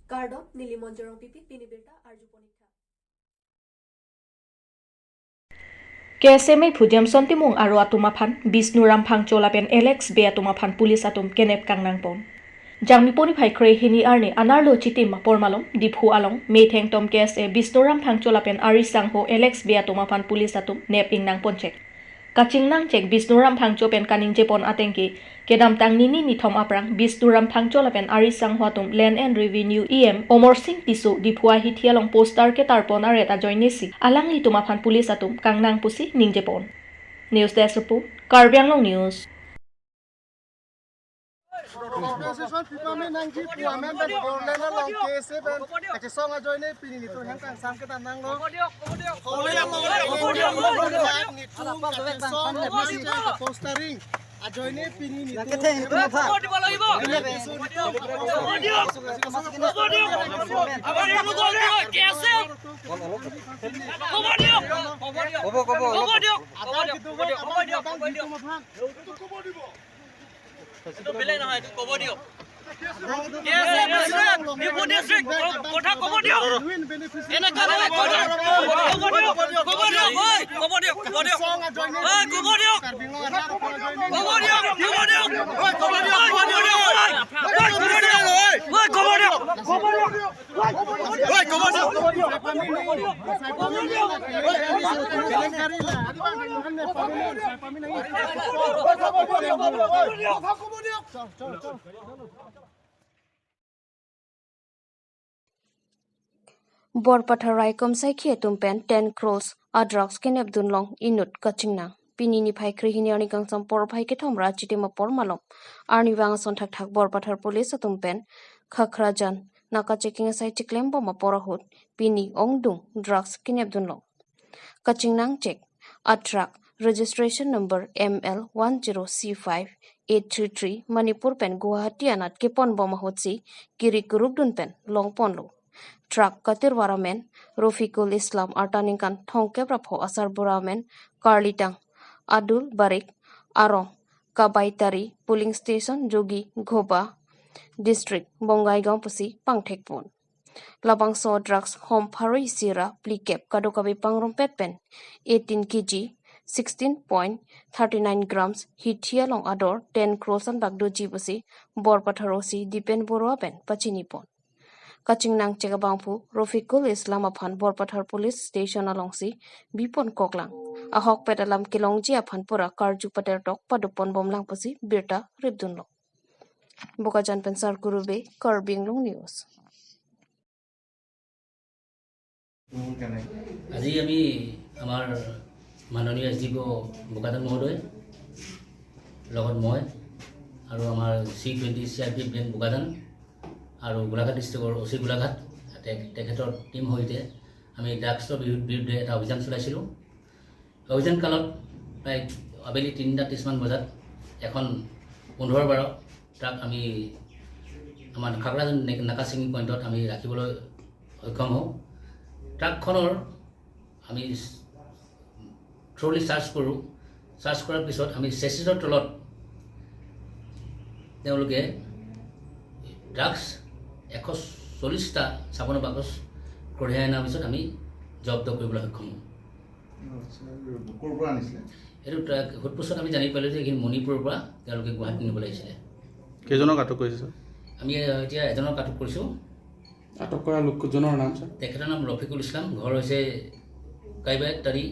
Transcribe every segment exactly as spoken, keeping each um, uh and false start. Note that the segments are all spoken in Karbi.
Kardom, neli Monjorong Pipi, pini birta arju ponik tha. K S A meiphu Jameson Timung aro atum aphan Bisnuram Phangcho lapen Alex Bey atum aphan police atum kenep kangnang pon. Jangmi poni phai kre hini arni anerlo chitim apor malom Diphu along methengtom K S A Bisnuram Phangcho lapen ari sangho Alex Bey atum aphan police atum nep ingnang ponchek. Kachingnang chek Bisnuram Phangcho pen kaningje pon ateng ke, kedamtang nini nithom aphrang Bisnuram Phangcho lapen ari sangho atum Land and Revenue E M Omor Sing Tisso Diphu ahithi along poster ketar pon aret ajoine si alanglitum aphan police atum kangnang pusi ningje pon. News Desk Report, Karbi Anglong News. Compensation pipame nangji pu amen pen Borleng along K S A pen kachesong ajoine pini nelitum hem kangsam ketan nanglo. Nelitum kachesong postering ajoine pini nelitum এইটো বেলেগ নহয়, এইটো ক'ব দিয়ক। K S A president, Diphu district, ক-, কথা ক'ব দিয়ক। এনেকে হ'লে ক'ব দিয়ক, ক'ব দিয়ক, ক'ব দিয়ক, ঐ, ক'ব দিয়ক, ক'ব দিয়ক। ঐ, ক'ব দিয়ক। ক'ব দিয়ক, ক'ব দিয়ক। ঐ, ক'ব দিয়ক, ক'ব দিয়ক, ঐ। ঐ, ক'ব দিয়ক, ক'ব দিয়ক। ঐ, ক'ব দিয়ক। Borpathar raikom saikhi atum pen ten crores a drugs kenep dunlong inut kachingnang. Pini niphai krehini arni kangsam porphai kethom ra chitim apor malom arnivang ason thakthak Borpathar police atum pen Khakrajan naka checking asai chiklem bom apor ahut pini ongdung drugs kenep dunlong. Kachingnang chek a truck registration number M L one zero C five eight three three Manipur pen Guwahati anat kepon bom ahut si kiri kuruk dun pen long ponlo. Truck katirwar amen Rofiqul Islam arta ningkan thomkep ra pho asarbura amen karlitang Adul Barik, arong Kabaitari polling station, Jogighoba district, Bongaigaon pusi pangthek pon. Labangso drugs hom pharo isi ra phlikep kadokave pangrumpet pen eighteen K G, sixteen point thirty nine grams hithi along ador ten crores anbak doji pusi Borpathar O C Dipen Baruah pen pachini pon. Kachingnang chek abangphu Rofiqul Islam aphan Borpathar police station alongsi bipon koklang. Ahokpet alam kelongji aphan pura karju patertok padopon bomlang pusi birta ripdunlo. Bokajan pen Sarkuru Bey, Karbi Anglong News. আজি আমি আমাৰ মাননীয় S D P অ' বোকাজান মহোদয়, লগত মই আৰু আমাৰ C twenty চি R P F bank Bokajan আৰু গোলাঘাট ডিষ্ট্ৰিক্টৰ অ' চি গোলাঘাট, তে-, তেখেতৰ টীম সৈতে আমি ড্ৰাগছৰ বিৰুদ্ধে এটা অভিযান চলাইছিলোঁ। অভিযান কালত প্ৰায় আবেলি তিনিটা ত্ৰিছমান বজাত এখন পোন্ধৰ বাৰ ট্ৰাক আমি আমাৰ খাকৰাজান নে-, নাকা চেকিং পইণ্টত আমি ৰাখিবলৈ সক্ষম হওঁ। ট্ৰাকখনৰ আমি থ্ৰ'লি চাৰ্চ কৰোঁ। চাৰ্চ কৰাৰ পিছত আমি চেচিছৰ তলত তেওঁলোকে ড্ৰাগছ এশ চল্লিছটা ছাপন্ন বাকচ কঢ়িয়াই অনাৰ পিছত আমি জব্দ কৰিবলৈ সক্ষম হওঁ। আচ্ছা, ক'ৰ পৰা আনিছিলে? এইটো ট্ৰাক সোধ পোছত আমি জানি পালোঁ যে এইখিনি মণিপুৰৰ পৰা তেওঁলোকে গুৱাহাটী নিবলৈ আহিছিলে। কেইজনক আটক কৰিছে, ছাৰ? আমি এতিয়া এজনক আটক কৰিছোঁ। আটক কৰা লোকজনৰ নাম, ছাৰ? তেখেতৰ নাম ৰফিকুল ইছলাম, ঘৰ হৈছে কাইবাইতাৰী,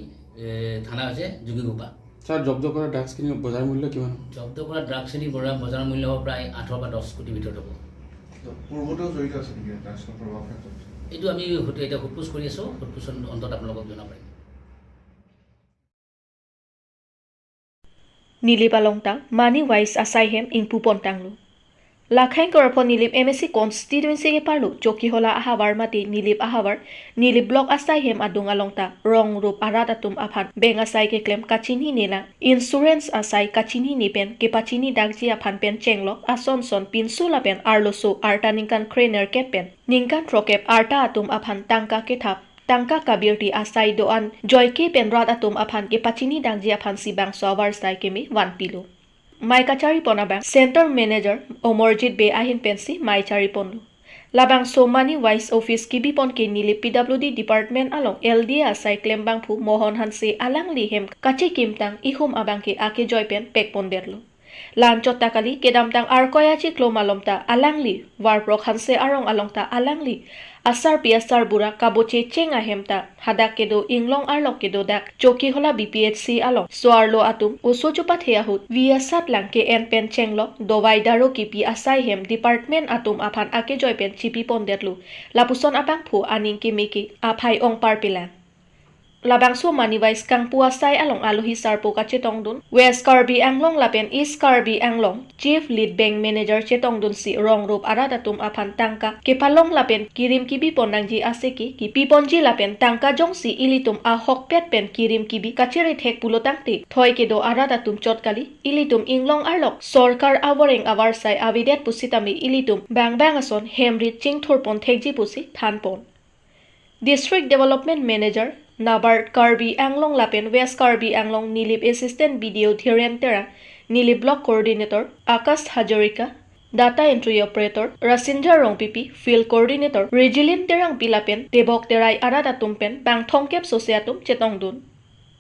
এ, থানা হৈছে জুগিঘোপা। ছাৰ, জব্দ কৰা ড্ৰাগছখিনি বজাৰ মূল্য কিমান? জব্দ কৰা ড্ৰাগছখিনি বজাৰ, বজাৰ মূল্য হ'ব প্ৰায় আঠৰ পৰা দহ কোটিৰ ভিতৰত হ'ব। পূৰ্বতেও জড়িত আছে নেকি ড্ৰাগছৰ প্ৰভাৱ ক্ষেত্ৰত? এইটো আমি হয়তো এতিয়া সোধ পোছ কৰি আছোঁ, সোধ পোছৰ অন্তত আপোনালোকক জনাব পাৰিম। Nilip along ta money wise asai hem ingpu pon tanglo. Lakhang Korapho Nilip M A C constituency keparlo Chokihola ahavar mate Nilip ahavar, Nilip block asai hem adung along ta rong rup arat atum aphan bank asai keklem kachinine lang, insurance asai kachinine pen kepachini dakji aphan pen chenglok ason son pinso lapen arloso arta ningkan krenerkep pen ningkan throkep arta atum aphan tangka kethap, tangka kabirti asai do-an joike pen rat atum aphan kepachini dakji aphan si bangso avarsai keme vanpilo. Mei kachari pon abang Center Manager Omorjit Bey ahin pensi mei chari ponlo. Labangso money wise office kibipon ke Nilip P W D department along L D A asai klembangphu Mohon Hanse alangli hem kachekimtang ihum abangke akejoi pen pekpondetlo. La-anchot ta kali, kedamtang Arkoi achiklo malom ta alangli, Varprok Hanse arong along ta alangli, asarpi asarbura kaboche cheng ahem ta hadak kedo inglong arlok kedo dak Chokihola B P H C along so-arlo atum oso chopathe ahut vi asatlang ke-en pen chenglok dovai daru kipi asai hem department atum aphan akejoi pen chipipondetlo. Lapuson abangphu aning keme ke aphai ong parpilang. Labangso money wise kangpu asai along alohi sarpo kachetongdun West Karbi Anglong lapen East Karbi Anglong Chief Lead Bank Manager chetongdunsi rong rup arat atum aphan tangka kepalong lapen kirim kibipon nangji aseke kipiponji lapen tangka jongsi ilitum ahokpet pen kirim kibi kachere thek pulo tangte thoi kedo arat atum chot kali, ilitum inglong arlok sorkar avoreng avarsai avedet pusitame ilitum bangbang ason hemrit chingthurpon thekji pusi thanpon. District Development Manager, NABARD Karbi Anglong lapen West Karbi Anglong Nilip Assistant B D O Dhiren Terang, Nilip Block Coordinator Akash Hazarika, Data Entry Operator Rasinja Rongpipi, Field Coordinator Regilin Terangpi lapen Tebok Terai arat atum pen bang thomkep sose atum chetongdun.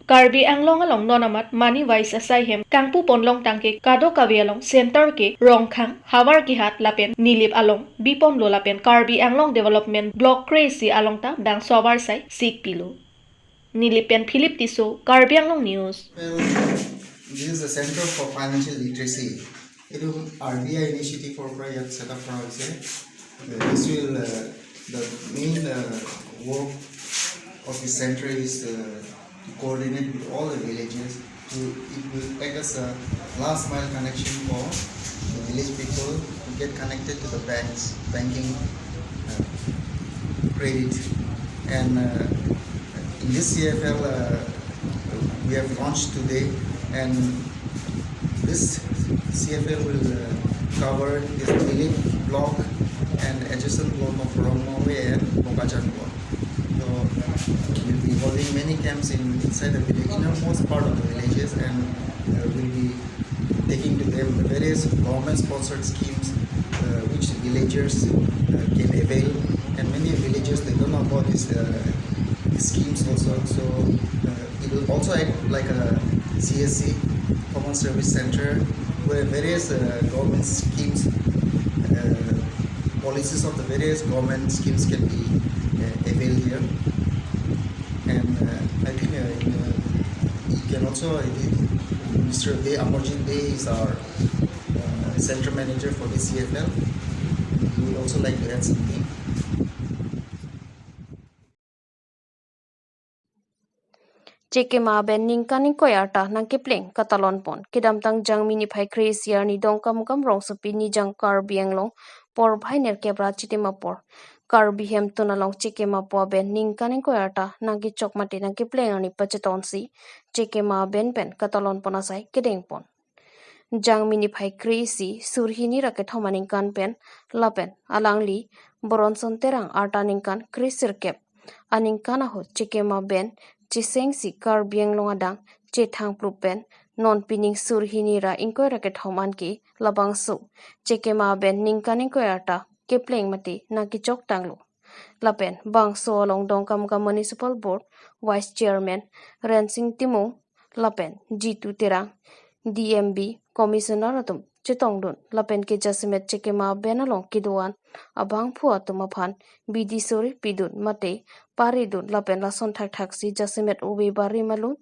Karbi Anglong along non amat money wise asai hem kangpupon longtang ke kadokave along center ke Rongkhang, Havar Kehat lapen Nilip along biponlo lapen Karbi Anglong Development Block kre-isi along ta bangso avarsai sikpilo. Nilip pen Philip Tisso, Karbi Anglong News. Well, this is a center for financial literacy. এইটো R B I ইনিচিয়েটিভৰ পৰা ইয়াত set up কৰা হৈছে। This will, uh, the main, uh, work of the center is, uh, to coordinate with all the villages. To, it will act as a last mile connection for the village people to get connected to the banks, banking, uh, credit. And, uh, in this C F L, uh, we have launched today, and this C F L will, uh, cover this Nilip block and adjacent block of Rongmongve and Bokajan block. So we'll be holding many camps in, inside the village, innermost part of the villages, and, uh, we'll be taking to them the various government-sponsored schemes, uh, which villagers, uh, can avail, and many villagers, they don't know about these, uh, schemes also. So, uh, it will also act like a C S C, Common Service Center, where various, uh, government schemes, uh, policies of the various government schemes can be, uh, availed here. And, uh, I think, uh, in, uh, you can also, uh, Mister Dey, Amarjit Dey is our, uh, center manager for the C F L. He would also like to add something. Chekema aben ningkan ingkoi arta nangkepleng katalonpon. Kedamtang Jangmi niphai kre-isi arni Dongkamukam rongsopi Nijang Karbi Anglong porbhai nerkep ra chitim apor Karbi Hemtun along chekema apo aben ningkan ingkoi arta nangkechok mate nangkepleng arni pachetonsi chekema aben pen katalonpon asai kedengpon. Jangmi niphai kre-isi surhini ra kethom aningkan pen lapen alangli Boronson Terang arta ningkan kre-sirkep aningkan ahut chekema aben chesengsi Karbi Anglong adang chethang plup pen non pining surhini ra ingkoi ra kethom anke labangso chekema aben ningkan ingkoi arta kepleng mate nangkechok tanglo. Lapen bangso along Dongkamukam Municipal Board Vice Chairman Rensing Timung lapen Jitu Terang, D M B Commissioner atum chetongdun lapen ke jasemet chekema aben along kedo-an abangphu atum aphan bidi suri pidun mate paridun lapen lason thakthaksi jasemet ove barim alun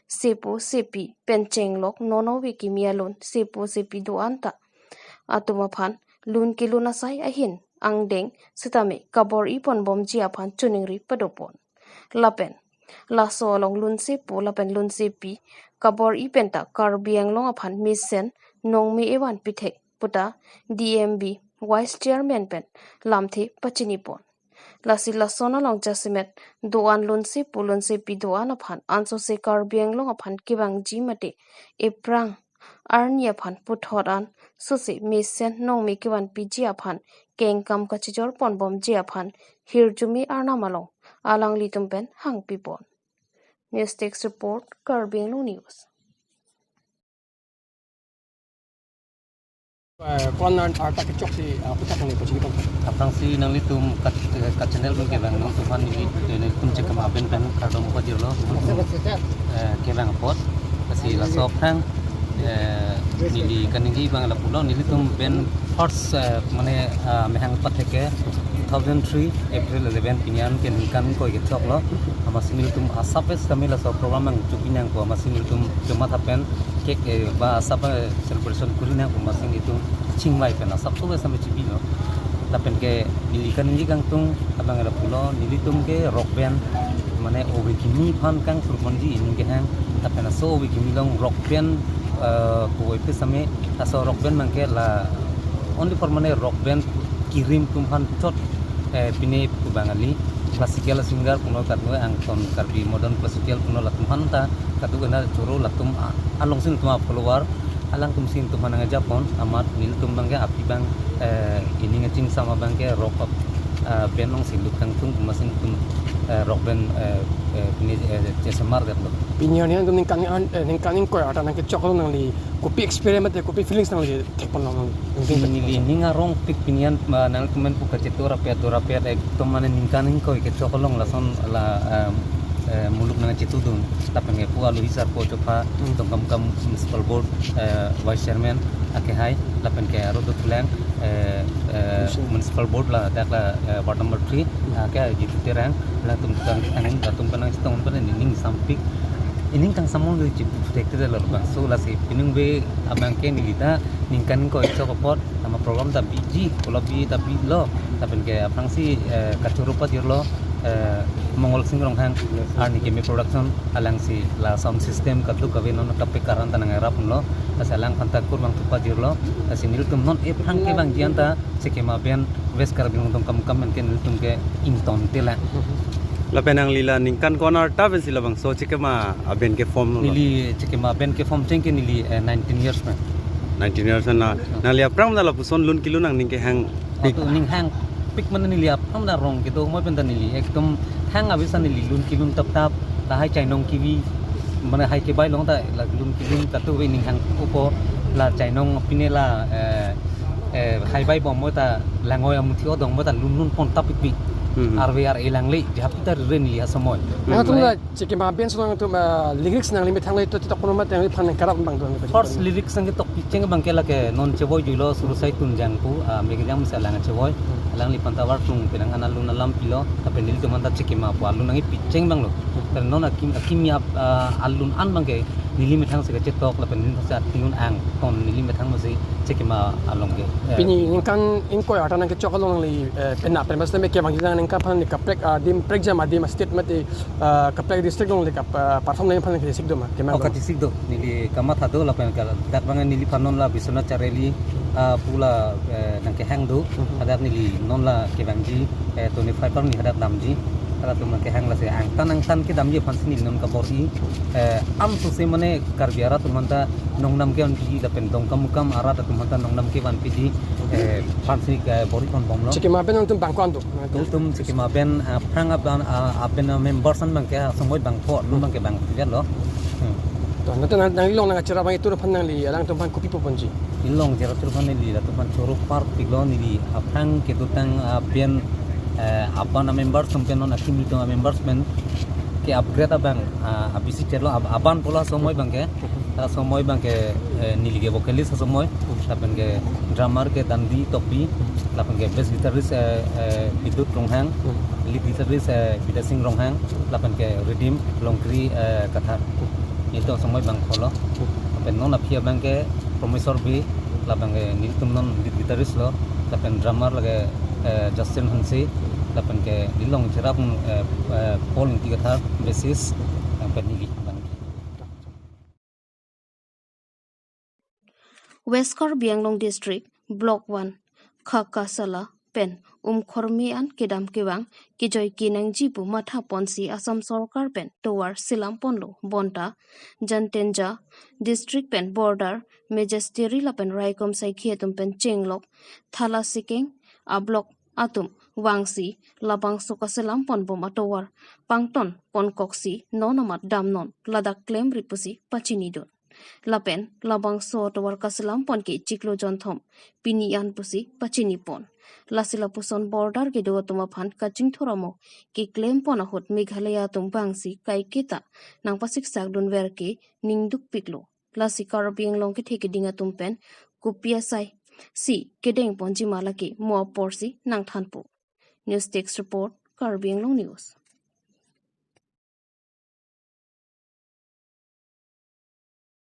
sepo sepi pen chenglok non ove kimi alun sepo sepi do-an ta atum aphan lun kelun asai ahin angdeng sitame kabor-i ponbomji aphan choningri padopon. Lapen laso along lunsepo lapen lunsepi kabor-i penta Karbi Anglong aphan mesen nongme evan pithek puta D M B Vice Chairman pen lamthe pachinipon. Lasi lason along jasemet do-an lunsepo lunsepi do-an aphan ansose Karbi Anglong aphan kevangji mate eprang arni aphan puthot an sose mesen nongme kevanpiji aphan kengkam kachijor ponbomji aphan hirjume arnam along alanglitum pen hangpipon. News Desk Report, Karbi Anglong News. Eh, ko-an arta kechok si, ah, puthak nangli pachini pon. Aphrangsi nanglitum kat, eh, kachannel pen kevang nangtumphan neli, eh, nelitum Chekema Aben pen kardom pajirlo. Eh, kevang apot. Lasi laso aphrang, eh, neli kaningje abang lapulo, nelitum pen first, eh, mane, ah, mehang pathek ke two thousand three April eleven pini an ke ningkan ingkoi kechoklo. Amatsi nelitum asap es kami laso program nangchobi nangpo, amatsi nelitum kematha pen cake, eh, ba asap, eh, celebration kori nangpo, amatsi nelitum chingvai pen asap so same chibilo. Lapen ke neli kaningje kangtung abang lapulo, nelitum ke rock band mane ove kimi aphan kangthur ponji ining kehang. Lapen laso ove kimi along rock band, eh, puvoiphit same laso rock band abang ke la only for mane rock band kirim atum aphan chot, eh, pine pu abang kali, classical singer punon, kadokave angton Karbi modern classical punon, latum aphan ta kadokave na choro, latum a-, alongsi nelitum a-follower, alangtum si nelitum aphan nangja pon, amat nelitum abang ke api abang, eh, ining achingsam abang ke rock, eh, band alongsi lut kangtung, amatsi nelitum, eh, rock band, eh, eh, pine, eh, chesemar detlo. Pini arni nangtum ningkan, eh, ningkan ingkoi arta nangkechok along nangli kopi experience mate kopi feelings nangli thek ponlo nangli? Neli ning arongpik pini an, ah, nangtum pen pu kachetur apet, dur apet, ekdom mane ningkan ingkoi kechok along lason la, ah, eh, muluk nangchetudun. Lapen ke pu alohi sarpo chopha, Hmm. Dongkamukam Municipal Board, eh, Vice Chairman akehai, lapen ke aro dothulang, eh, eh, Municipal. Municipal Board ladak la, eh, ward number three, Hmm. ah, ke Jitu Terang, latum tang, tang, latum pen nangchetong pen neli ning sampik. Ining kangsam along chipu thekthedetlo labangso, lasi pini ave abang ke neli ta ningkan ingkoi chok apot, amat program ta biji, kolom bi ta bilo, lapen ke aphrangsi, eh, kachoro pajirlo, eh, Mongol Sing Ronghang, Arni Keme Production, alangsi la sound system kadokave non kape karan ta nangrap ponlo, lasi alangphan ta kurvangthu pajirlo, lasi nelitum non ephrang kevangji an ta, Chekema Band West Karbi Anglong Dongkamukam pen ke nelitum ke ingtonte la. Lapen nangli la ningkan ko-an arta pensi labangso Chekema Band keform lo? Neli Chekema Band keform cheng ke neli, eh, nineteen years pen. Nineteen years na. Hmm. Nangli aphrang ta lapuson lun kelun nangning kehangpik? Ato ning hangpik mane neli aphrang ta rong kedo moi pen ta neli ekdom hang abisa neli lun kelun tap tap, lahai chainong kevi, mane hai kebai along ta la lun kelun kadokave ning hang upo, la chainong pine la, eh, eh, hai bai bom moi ta langoi amuthi odong moi ta lun lun pon tap pikpik. Hmm. Arve ar-e langle, jahap ta rere neli asomoi. Hmm. Nangtum la Chekema Band along nangtum, eh, lyrics nangli methang le to chitok ponma te nangliphan nangkarap abang do. First lyrics nangketok picheng abang ke lake non chevoi juilo Surusai Tunjang pu, ah, Megidang mesa lang chevoi. Hmm. Alangliphan ta wartung penang ana lun alam pilo, lapen nelitum anta Chekema pu alun nangkepicheng abang lo. Hmm. Lapen non akim, akimi ap-, ah, alun an abang ke neli methang si kachetok, lapen neli methang si atingun angton neli methang masi Chekema along ke. Eh. Pini ningkan ingkoi arta nangkechok along nangli, eh, penap pen bas tame kevangji nangning kaphan neli kaprek, ah, adim prekjam adim state mate, ah, kaprek district along neli kap, ah, perform nangji aphan nangkachesik do ma? Kema Oh, along kachesik do. Neli kamatha do lapen ke ladak abang neliphan non la Biswanath Chariali, ah, pu la, eh, nangkehang do. Mhm. Hadak neli non la kevangji, eh, twenty-five arni hadak damji. Halatum nangkehang, lasi angtan angtan kedamji aphansi neli non kabor-i, eh, amso se mane Karbi arat atum anta nongnam kevanpiji lapen Dongkamukam arat atum anta nongnam kevanpiji, eh, aphansi, eh, bor-i ponbomlo. Chekema Band nangtum bang ko-an do? Nelitum Chekema Band, ah, aphrang aban, ah, aben, ah, members an abang ke asomoi bangpho, non abang ke bangphli lo. Hmm. To, nangtum nang, nangli along nangkacherap abang itum aphan nangli alangtum aphan kopi puponji? Neli along cherap atum aphan neli latum aphan choro parpiklo, neli aphrang kedotang, ah, band, eh, aban a-members atum pen non akimi atum a-members pen ke-upgrade abang, ah, abisi chetlo ab-, aban pulo asomoi abang ke. Asomoi abang ke, eh, neli ke vocalist asomoi, lapen ke drummer ke Dandi Tokbi, lapen ke bass guitarist, eh, eh, Bidut Ronghang, lead guitarist, eh, Bidya Sing Ronghang, lapen ke rhythm Longkri, eh, Kathar. Nelitum asomoi bangpho lo. Lapen non aphi abang ke Promeswar Bey, lapen ke nelitum non lead guitarist lo, lapen drummer lake, eh, Justin Hanse, lapen ke neli along cherap, eh, eh, Paul Ingti Kathar, bassist, lapen neli abang. West Karbi Anglong District, Block one, Khakasala pen Umkhormi an kedam kevang kejoi kenangji pu matha ponsi Assam Sorkar pen tovar selam ponlo, bonta Jantenja District pen border, Monastery lapen Raikom Saikhi atum pen chenglok Thalasikeng a-block atum vangsi labangso kaselam ponbom atovar pangton ponkoksi non amat damnon, ladak klemri pusi pachinidun. Lapen labangso atovar kaselam pon ke chiklo jonthom pini an pusi pachini pon. Lasi lapuson border kedo atum aphan kachingthur amo keklem pon ahut Meghalaya atum bangsi kaiketa nangpasiksak dunver ke ningdukpiklo. Lasi Karbi Anglong kethe keding atum pen kopi asai si kedeng ponji ma lake mo aporsi nangthanpo. News Desk Report, Karbi Anglong News.